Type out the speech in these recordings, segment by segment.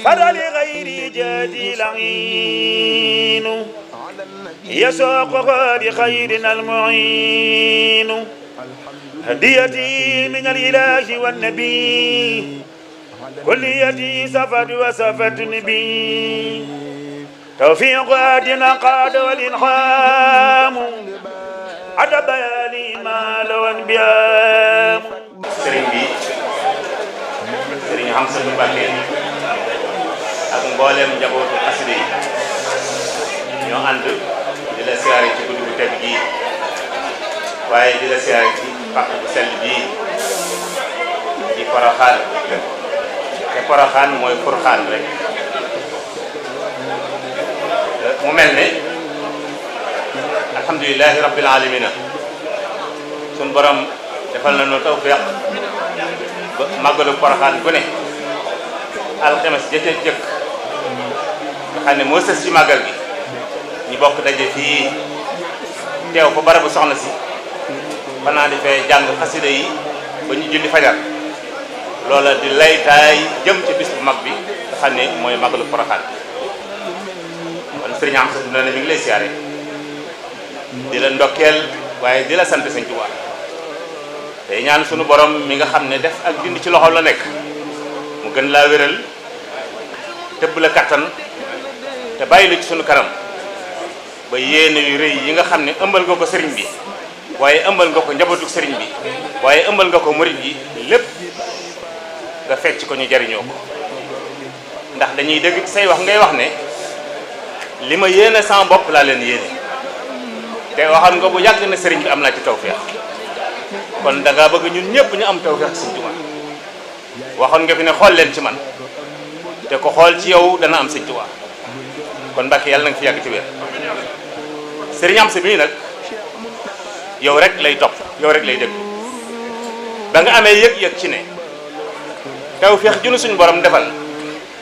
فر لغير جادي لعين يسوقها بخيرنا المعين هديتي من الإله والنبي كليتي سفت وسفت نبي توفيق آدنا قاد والإنحام عد بياني ما لو انبيام Sëriñ Hamza Mbacké ak mboolem njabootu xasida yi ñoo ànd di la siyaare ci guddi bu tedd gi waaye di la siyaare ci pàkk bu sell bii di Porokhane te Porokhane mooy Furxaan rek mu mel ne alhamdulilahi rabbil alamina sun borom defal na nu tawfiq ba màggalu Porokhane gu ne alxames jëcc jëkk nga xam ne moo sës ci màggal gi ñu bokk daje fii teew fa barabu soxna si fanaa di fee jàng xasida yi ba ñu julli fajar loola di laytaay jëm ci bis bu mag bi nga xam ne mooy màggalu Porokhane kon sëriñ am sa dina ne mi ngi lay siyaare di la ndokkeel waaye di la sant Sëñ Tuubaa tey ñaan sunu borom mi nga xam ne def ak dindi ci loxo la nekk mu gën laa wéral tëbb la kattan te bàyyi la ci sunu kanam ba yéene yu rëy yi nga xam ne ëmbal nga ko sëriñ bi waaye ëmbal nga ko njabootu sëriñ bi waaye ëmbal nga ko murid yi lépp nga fecc ko ñu jariñoo ko ndax dañuy dégg ci say wax ngay wax ne li ma yéene sama bopp laa leen yéene te waxoon nga bu yàgg na sëriñ bi am naa ci tawfeex kon da ngaa bëgg ñun ñëpp ñu am tawfeex Sëñ Tuubaa waxoon nga fi ne xool leen ci man te ko xool ci yow dana am Sëñ Tuubaa kon Mbàkke yàlla na nga fi yàgg ci wér sëriñ am sa bii nag yow rek lay topp yow rek lay déglu ba nga amee yëg-yëg ci ne tawfeex junu suñu borom defal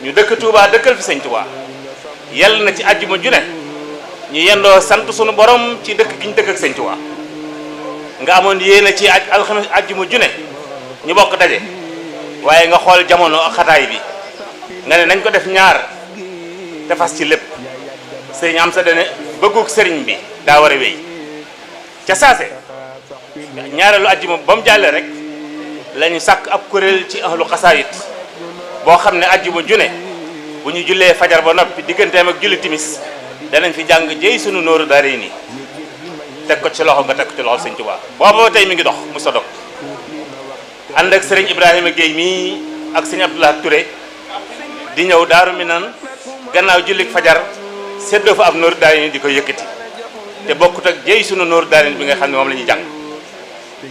ñu dëkk Tuubaa dëkkal fi Sëñ Tuubaa yàlla na ci àjjuma ju ne ñu yendoo sant suñu borom ci dëkk gi ñu dëkk ak Sëñ Tuubaa nga amoon yéena ci alxames àjjuma ju ne ñu bokk daje waaye nga xool jamono ak xataay bi nga ne nañ ko def ñaar te fas ci lépp sëriñ am sa dane bëgguk sëriñ bi daa war a wéy ca saase ñaareelu àjjuma ba mu jàllee rek la ñu sàkk ab kuréel ci ahlu xasaayit boo xam ne àjjuma ju ne bu ñu jullee fajar ba noppi digganteem ak julli timis danañ fi jàng jëy sunu nóoru daare nii teg ko ci loxo nga teg ko ci loxo Sëñ Tuubaa booba tey mi ngi dox mu sa dog ànd ak sëriñ Ibrahima Guèye mii ak sëñ Abdoulaye Touré di ñëw Daaru Minaan gannaaw jullik fajar séddoo fa ab nóoru daarin di ko yëkkati te bokkut ak jëy sunu nóoru daarin bi nga xam ne moom la ñuy jàng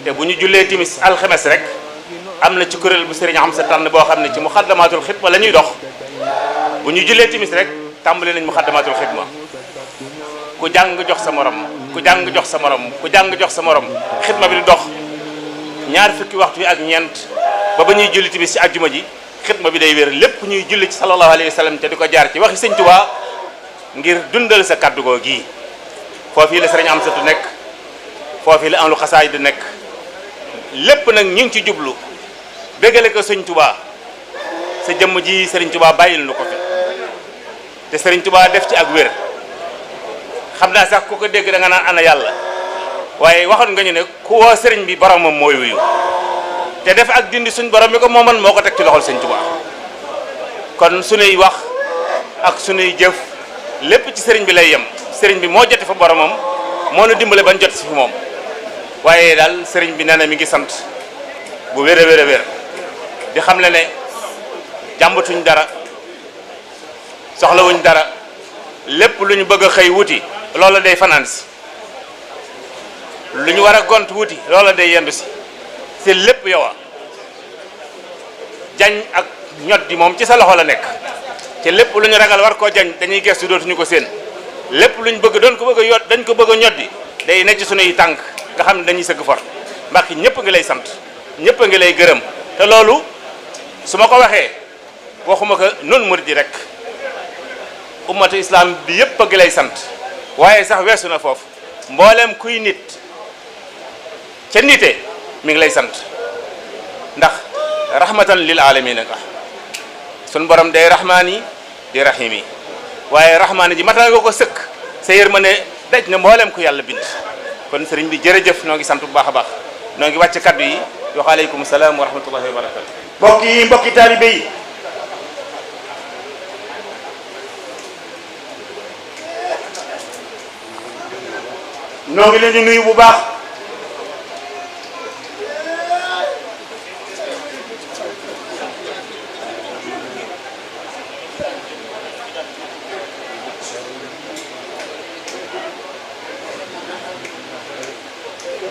te bu ñu jullee timis alxames rek am na ci kuréel bu sëriñ am sa tànn boo xam ne ci muxaddamaatul xidma la ñuy dox bu ñu jullee timis rek tàmbali nañ muxaddamaatul xidma ku jàng jox sa morom ku jàng jox sa morom ku jàng jox sa morom xidma bi di dox ñaar fukki waxtu yi ak ñeent ba ñuy julli timis ci àjjuma ji xidma bi day wér lépp ñuy julli ci sallallahu alayhi wa sallam te di ko jaar ci waxi Sëñ Tuubaa ngir dundal sa kàddu goo gii foofii la sëriñ Amsatu nekk foofii la ahlu xasaay di nekk lépp nag ñu ngi ci jublu bégale ko Sëñ Tuubaa sa jëmm ji Sëriñ Tuubaa bàyyil nu ko fi te Sëriñ Tuubaa def ci ak wér xam naa sax ku ko dégg da nga naan ana yàlla waaye waxoon nga ñu ne ku woo sëriñ bi boromam mooy wuyu te def ak dindi suñ borom mi ko mooman moo ko teg ci loxol Sëñ Tuubaa kon sunuy wax ak sunuy jëf lépp ci sëriñ bi lay yem sëriñ bi moo jote fa boromam moo nu dimbale ban jot si fi moom waaye daal sëriñ bi nee na mi ngi sant bu wér a wér a wér di xam le ne jàmbatuñ dara soxlawuñ dara lépp lu ñu bëgg a xëy wuti loola day fanaan si lu ñu war a gont wuti loola day yendu si te lépp yow a jañ ak ñot di moom ci sa loxo la nekk te lépp lu ñu ragal war koo jañ dañuy gestu dootuñu ko seen lépp lu ñu bëgg doon ko bëgg a yot dañ ko bëgg a ñot di day nekk ci sunuy tànk nga xam ne dañuy sëgg for Mbàkke ñëpp ngi lay sant ñëpp a ngi lay gërëm te loolu su ma ko waxee waxuma ko noonu murid yi rek ummatu islam bi yëpp a ngi lay sant waaye sax weesu na foofu mboolem kuy nit ca nite mi ngi lay sant ndax rahmatan lil alamin nga sun borom day rahmaani di rahimi waaye rahmaani ji matal nga ko sëkk sa yërmande daj na mboolem ku yàlla bind kon sëriñ bi jërëjëf noo ngi sant bu baax a baax noo ngi wàcc kaddu yi wax aleykum salaam wa rahmatullahi wa barakatu mbokk yi mbokki taalibe yi noo ngi leen di nuyu bu baax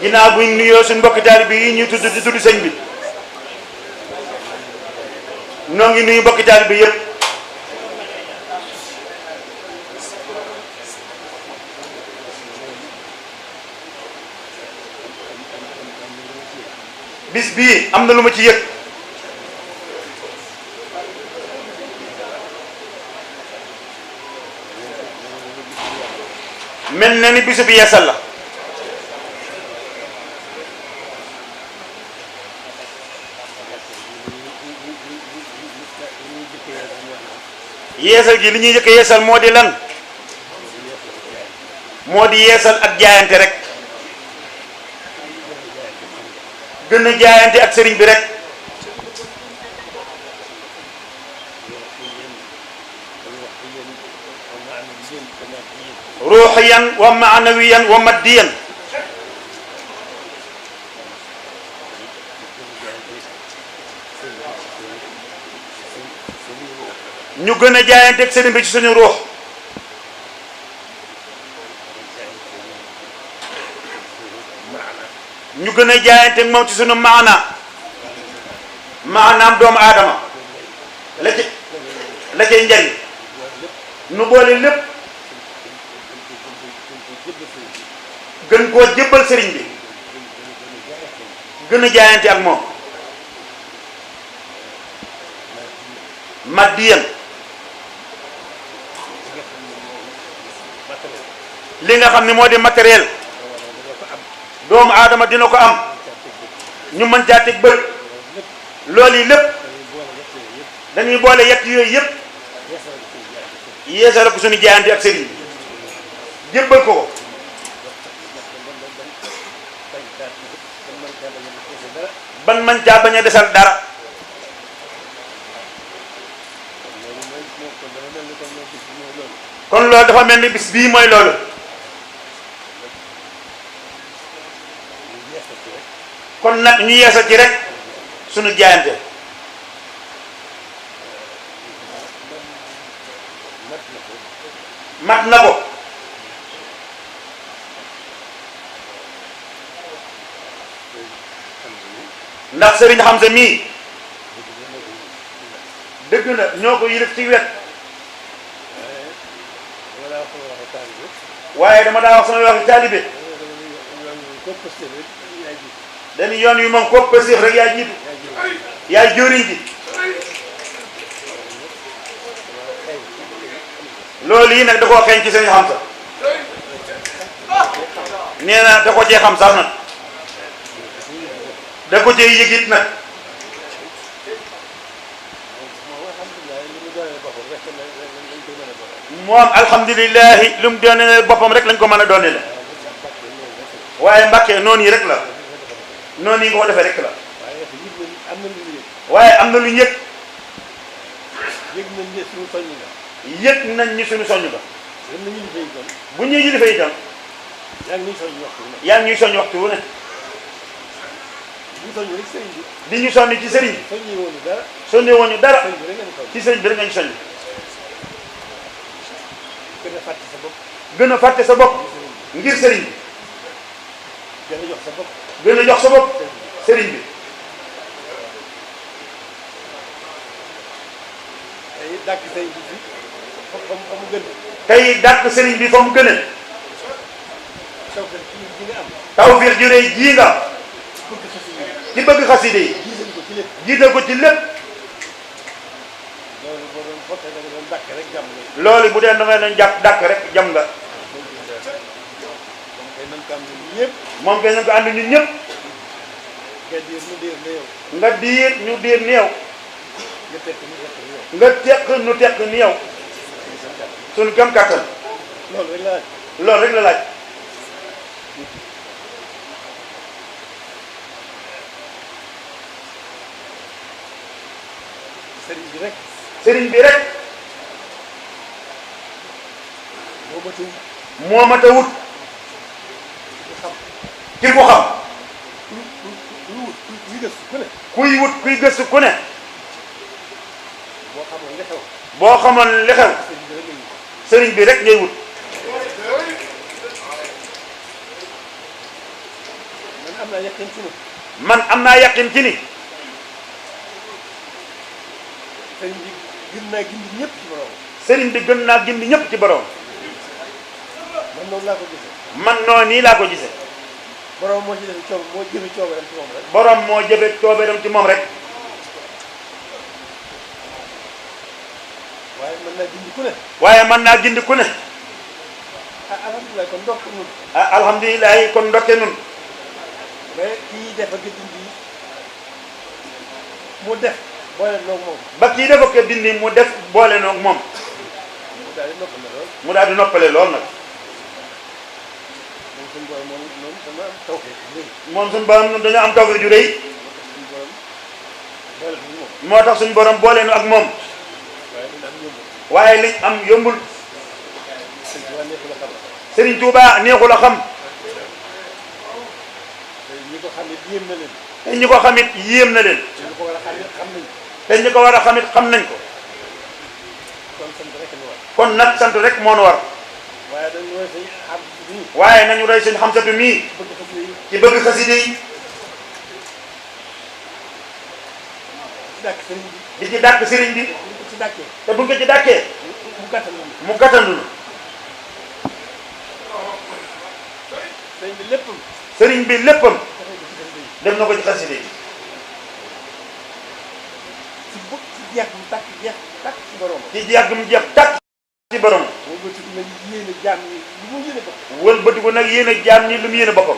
ginnaaw buñ nuyoo suñ mbokki taalibe yi ñuy tudd di tudd sëñ bi noo ngi nuyu mbokki taalibe yépp bis bii am na lu ma ci yëg mel na ni bisu bi yeesal la yeesal gi li ñuy njëkk yeesal moo di lan moo di yeesal ak jaayante rek gën a jaayante ak sëriñ bi rek ruuxiyan wa maanawiyan wa maddiyan ñu gën a jaayante ak sëriñ bi ci suñu ruux ñu gën a jaayante ak moom ci suñu maanaam doomu aadama la cay njariñ nu boole lépp gën koo jébbal sëriñ bi gën a jaayante ak moom maddiyan li nga xam ne moo di matériel doomu aadama dina ko am ñu mën caa teg bët loolu yi lépp dañuy boole yett yooyu yëpp yeesal ko suñu jaayante ak sëriñ bi jébbal ko ko ban man caa bañ a desal dara kon loolu dafa mel ni bis bii mooy loolu kon nag ñu yeesal ci rek suñu jaayante mat na ko ndax sëriñ Hamza mii dëgg na ñoo ko yilif ci wet waaye dama daa wax sama waxi taalibe dañu yoon wi moom ko pësif rek yaa jiitu yaay jóoriñ ji loolu yi nag da koo xeeñ ci sëriñ Hamza nee na da ko cee xam sax nag da ko cee yëgit nag moom alhamdulilahi lu mu doone boppam rek lañ ko mën a doone la waaye Mbàkke noonu yi rek la noonu yi nga ko defee rek la waaye am na lu ñëg yëg nañ ni suñu soññ ba bu ñuy yilifa itam yaa ngi ñuy soññ waxtu wu ne di ñu soññ ci sëriñ soññe woon ñu dara ci sëriñ bi rek nga ñu soññ gën a fàtte sa bopp ngir sëriñ bi gën a jox sa bopp sëriñ bi tey dàkk sëriñ bi fa mu gën a tawfiix ju rëy jii nga ci bëgg xaside yi jiital ko ci lépp loolu bu dee da nga doon jàpp dàkk rek jam nga moom kay nañ ko ànd ñun ñëpp nga diir ñu diir néew nga tekk nu tekk ni yow suñu gëm kàttan loolu rek la laaj sëriñ bi rek moo mat a wut ki ko xam kuy wut kuy gëstu ku ne boo xamoon li xew sëriñ bi rek ngay wut man am naa yaqin ci ni sëriñ bi gën naa gindi ñëpp ci borom man noonu nii laa ko gisee borom moo ci def moo jëfe coobeeram ci moom rek borom moo jëfe coobeeram ci moom rek waaye mën naa gindi ku ne waaye mën naa gindi ku ne alhamdulilah kon ndokk nun alhamdulilah kon ndokke nun mais kii def ak dindi mu def boole noog moom ba kii dafa ko dindi mu def boole noog moom mu daal di noppale lool nag moom suñu borom ñun dañoo am tawfeex ju rëy moo tax suñu borom boole nu ak moom waaye liñ am yombul Serigne Touba neexul a xam te ñi ko xamit yéem na leen te ñi ko war a xamit xam nañ ko kon nag sant rek moo nu war waaye nañu roy sëñ Xamsatu mii ci bëgg xaside yi di ci dàkk sëriñ bi te buñ ko ci dàkkee mu gàttandu sëriñ bi léppam def na ko ci xaside yi ci jeex mu jeex tàkk ci borom wëlbatiku nag yéene jaam ñi lu mu yéene boppam